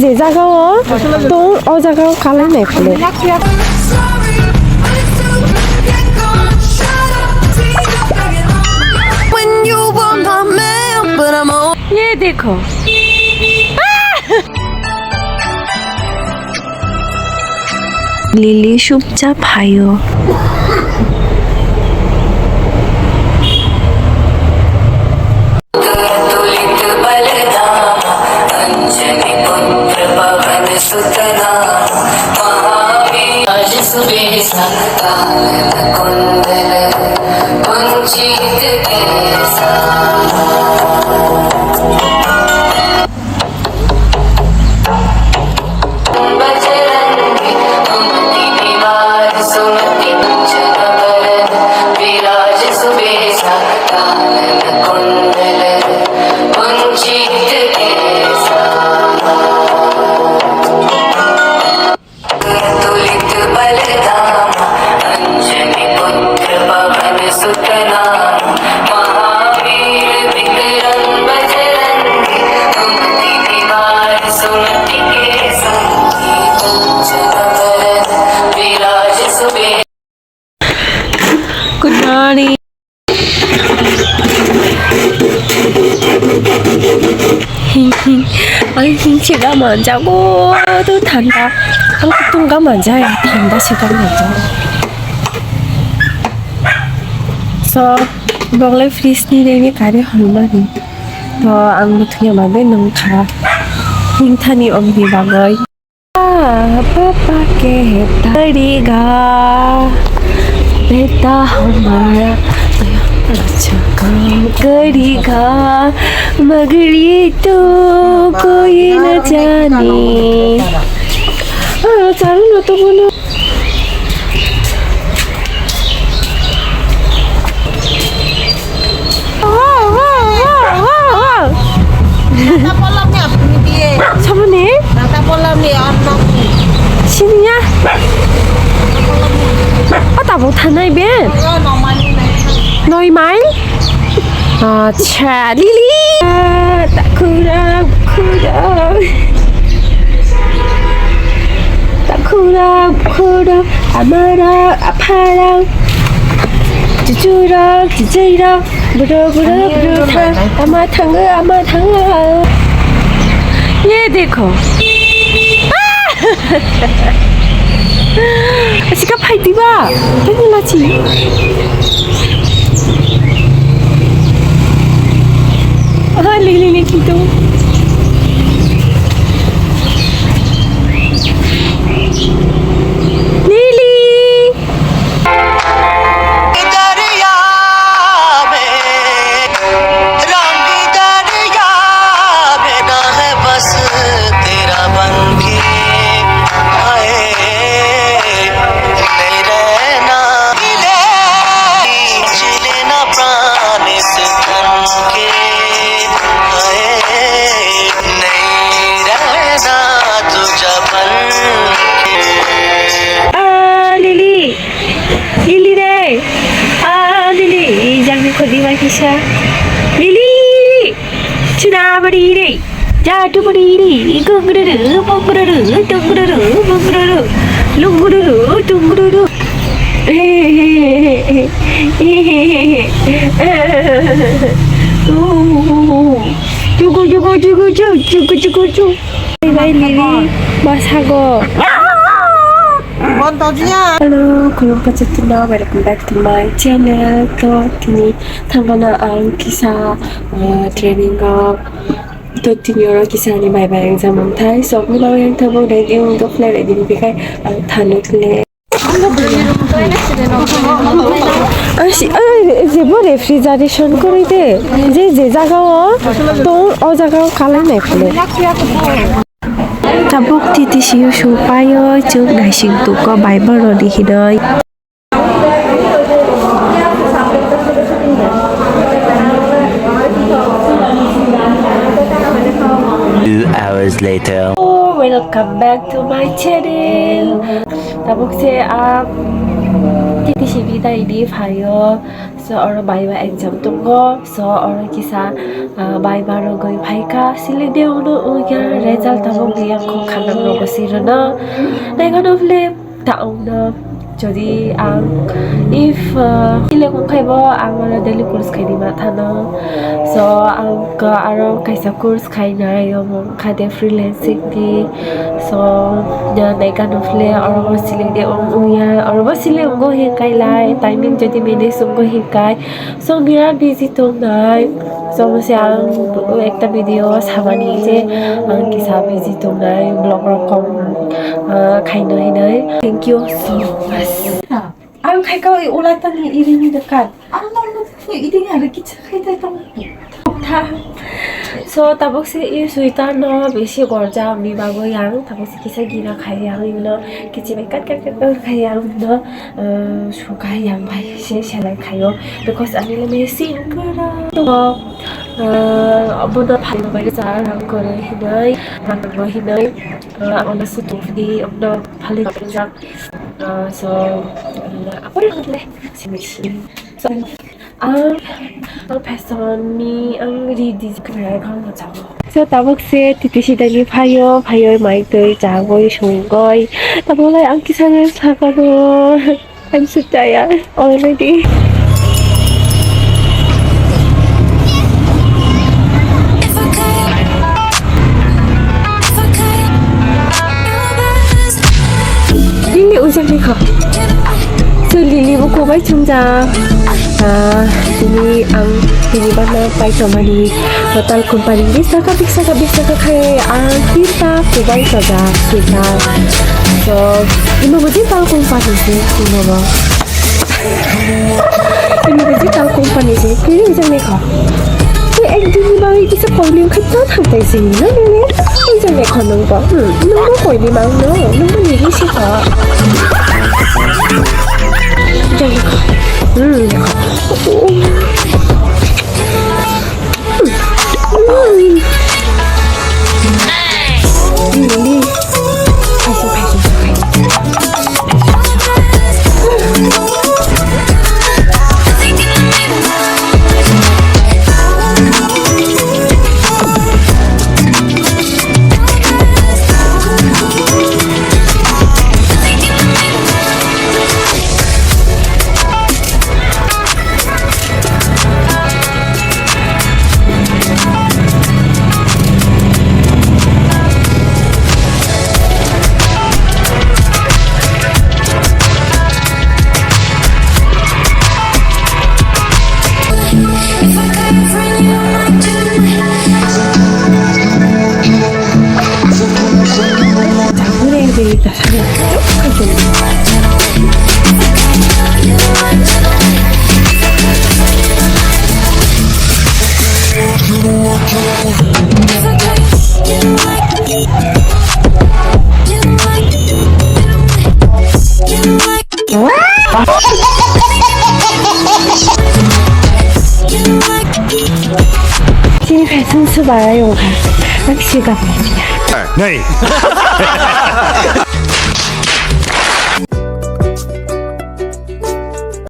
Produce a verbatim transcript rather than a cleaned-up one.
Je jaga o tong, o jaga o kalai nai phale. When you were my man, but I'm on. Ye dekho. Lily chupchap haio. Good morning. Hing hing. Ai hing sega manjago. Tu thanda. Ang kutung ga manjai. Thanda sega manjago. So, bongle fridge ni reni kare holmani. To ang buthuya mabe nung kha. Hing thani om di bagoi. Papa ke tariga, beta hamara acha kaam kariga, magar ye to koi na jane. Ah, chalu na to bono. Tata polam ni apni diye. Sabuni? Tata polam ni, arnab ni. Sini ya. O tabuk thanai be? Oro no mani nai. Noi mile? Acha, Lily. Takhura, khura. Takhura, khura. Amara, aphara. Chuchura, chuchura. Bro, bro, bro, tha, ama thango, ama thango. Ye dekho. Asika phaidi ba. Tani lachi. Ah, le, le, le, kintu. Lily. दरिया में रंग दरिया में ना है बस तेरा बन के आए, नहीं रहना मिले, खींच लेना प्राण इस तन के आए, नहीं रहना तुझा बन के। Ah, Lily. Lily re. Ah, Lily. Jang ni khodi ma kisa. Lily. Chuna bari re. Ja tu bari re. Gugururu, bugururu, tungururu, bugururu. Lungururu, tungururu. Tugu, tugu, tugu, tugu, tugu, tugu. Bye bye, Lily. Masago. Hello, khulumkha chwtwno, welcome back to my channel. To tini thangana ang kisa, uh, training o. To tini oro kisa ani bye bye exam wngthai. So, mula yang thabo ready wngkha, flight ready wngkha, ang thano kle. Ang si, ai, jebo refrigeration kwrwi de. Je, je jaga o tong, o jaga o kalai nai phano. Tabuk T T C o su paio, chwng naising tongkha bai borok ni hinwi. Two hours later. Oh, welcome back to my channel. Tabuk se ang T T C Ini ta ini phaio. So, oro baiba exam tongo. So, oro kisa, ah, baiba rogwi phaikha. Silide uno uya result tabuk biya kho khanam rogo sirano. Naikha no film ta ongno. Jodi ang, if, ah, ile kong khaibo ang oro daily course khaini mathano. So, ang ka aro kaisa course khainai omo. Kha de freelancing di. So, ya naikha no phle, oro bo siling de ong uya, oro bo siling ongo hinkai lai, timing jodi manage ongo hinkai. So, mira busy tongnai. So, mo se ang ekta video sabani je ang kisa busy tongnai, vlog rok kom, ah, khaino hinai. Thank you so much. Ang khai ka ula tani irini dekat. Ang nang nang ini ada kita khai tai tong. Tha. So, tabuk se i sweater no bisi gorja ni bagwi ang tabuk se kisa gira khai ang no kichi bai kat kat kat kat khai ang no, eh, suka yang bai se selai khayo because ani le machine kara to, eh, abono phai bai ja rang kore hinai rang hinai, eh, abono sutu di abono phali jak. Ah, so, ah, apa yang boleh? Sini, sini. So, ang, ang fashion ni, ang ready kaya kang macam. So, tabuk se titi sida ni phayo, phayo mai tui chagoi sungoi. Tabuk lai ang kisa rest hakano. I'm so tired already. Lily ujak ni kha. So Lily bo kobai chumjak. Ah, tini ang tini bana pai tomani hotel company bis taka bis taka bis taka khai ang tinta kobai chajak tinta. So imo bo je tal company se imo bo. Ini biji tal company se, kiri jang ne kha. Te ek din ni bagwi kisa problem kha ta thang tai sini, no, no, no. Ei jang ne kha nang ba. Hmm, nang ba koi ni mang, no. Nang ba ni hi se kha. Jang ne kha. Hmm, ne kha. Sini fashion sebarai wngkha. Ang sika. Nei.